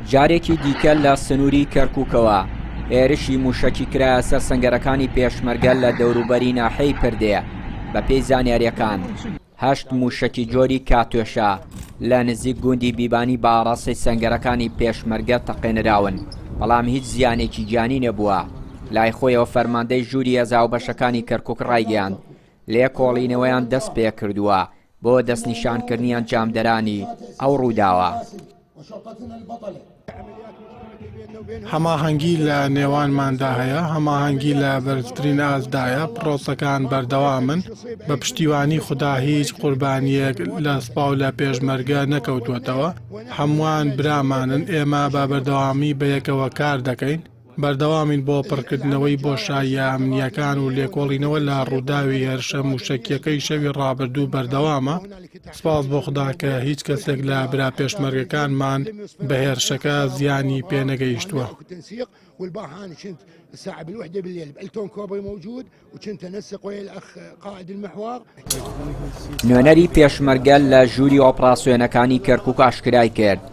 جارێکی دیکە لە سنووری کەرکووکەوە هێرشی مووشەکی کرایە سەر سەنگەرەکانی پێشمەرگە لە دەوروبەری ناحیەی پردێ، بەپێی زانیارییەکان هەشت مووشەکی جۆری کاتۆشا لە نزیک گوندی بیبانی بە ئاڕاستەی سەنگەرەکانی پێشمەرگە تەقێنراون، بەڵام هیچ زیانێکی گیانی نەبووە. لای خۆیەوە فەرماندەی ژووری هێزە هاوبەشەکانی کەرکووک ڕایگەیاند، لێکۆڵینەوەیان دەستپێکردووە بۆ دەستنیشانکردنی ئەنجامدەرانی ئەو ڕووداوە. هەماهەنگی لە نێوانماندا هەیە، هەماهەنگی لە بەرزترین ئاستدایە، پرۆسەکان بەردەوامن، بە پشتیوانی خودا هیچ قوربانییەک لە سوپا و لە پێشمەرگە نەکەوتووەتەوە، هەمووان برامانن، ئێمە بە بەردەوامی بەیەکەوە کار دەکەین. بەردەوامین بۆ پڕکردنەوەی بۆشاییە ئەمنییەکان و لێکۆڵینەوە لە ڕووداوی هێرشە مووشەکییەکەی شەوی ڕابردوو بەردەوامە، سوپاس بۆ خودا کە هیچ کەسێک لە برا پێشمەرگەکانمان بە هێرشەکە زیانی پێنەگەیشتووە. نوێنەری پێشمەرگە لە ژووری ئۆپراسیۆنەکانی کەرکوک ئاشکرای کرد،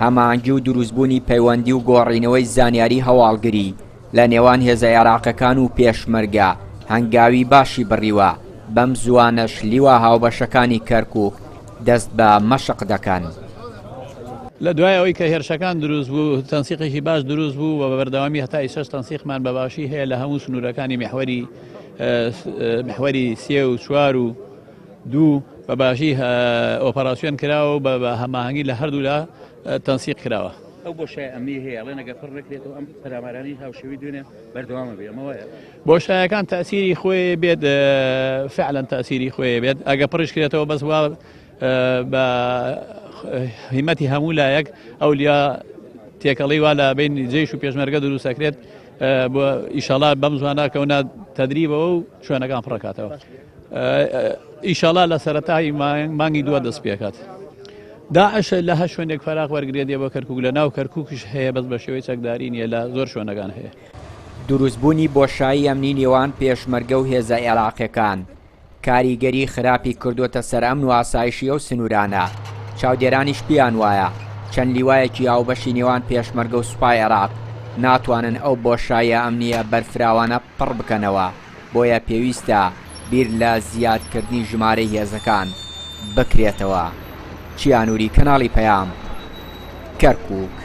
هەماهەنگی و دروستبوونی پەیوەندی و گۆڕینەوەی زانیاری هەواڵگری لە نێوان هێزە عێراقەکان و پێشمەرگە هەنگاوی باشی بڕیوە، بەم زووانەش لیوا هاوبەشەکانی کەرکوک دەست بە مەشق دەکەن. لە دوای ئەوەی کە هێرشەکان دروست بوو تەنسیقێکی باش دروست بوو و بە بەردەوامی هەتا ئیسەش تەنسیقمان بە باشی هەیە لە هەموو سنوورەکانی میحوەری میحوەری سێ و چوار و دوو بە باشی ئۆپەراسیۆن کراوە و بە هەماهەنگی لە هەردوولا تەنسیق کراوە. ئەو بۆشای ئەمنی هەیە ئەڵێن ئەگەر پڕ نەکرێتەوە ئەم پەلامارانەی هاوشێوەی دوێنێ بەردەوامە بێ ئەمە وایە؟ بۆشایەکان تەئسیری خۆی بێت فعلا تەئسیری خۆی بێت ئەگە پڕیش کرێتەوە بەس وا بە هیمەتی هەموو لایەک ئەولیا تێکەڵی وا لە بین جێش و پێشمەرگە دروستەکرێت بۆ ئیشەڵا بەم زوانە کەونە تەدریبەوە و شوێنەکان پڕکاتەوە ئیشەڵا لە سەرەتای مانگی دووە دەست پێکات. داعش لە هەر شوێنێک فەراغ وەرگێت بۆ کەرکک لە ناو کەرککیش هەیە بەس بە شێوەی چەکداری نییە لە زۆر شوێنەکان هەیە. دروستبوونی بۆشایی ئەمنی نێوان پێشمەرگە و هێزە عێراقیەکان کاریگەری خراپی کردووەتە سەر ئەمن و ئاسایشی ئەو سنوورانە، چاودێرانیش پێیان وایە چەند لیوایەکی هاوبەشی نێوان پێشمەرگە و سوپای عێراق ناتوانن ئەو بۆشاییە ئەمنییە بەرفراوانە پڕ بکەنەوە، بۆیە پێویستە بیر لە زیادکردنی ژمارەی هێزەکان بکرێتەوە. چیا نوری، کەناڵی پەیام، کەرکوک.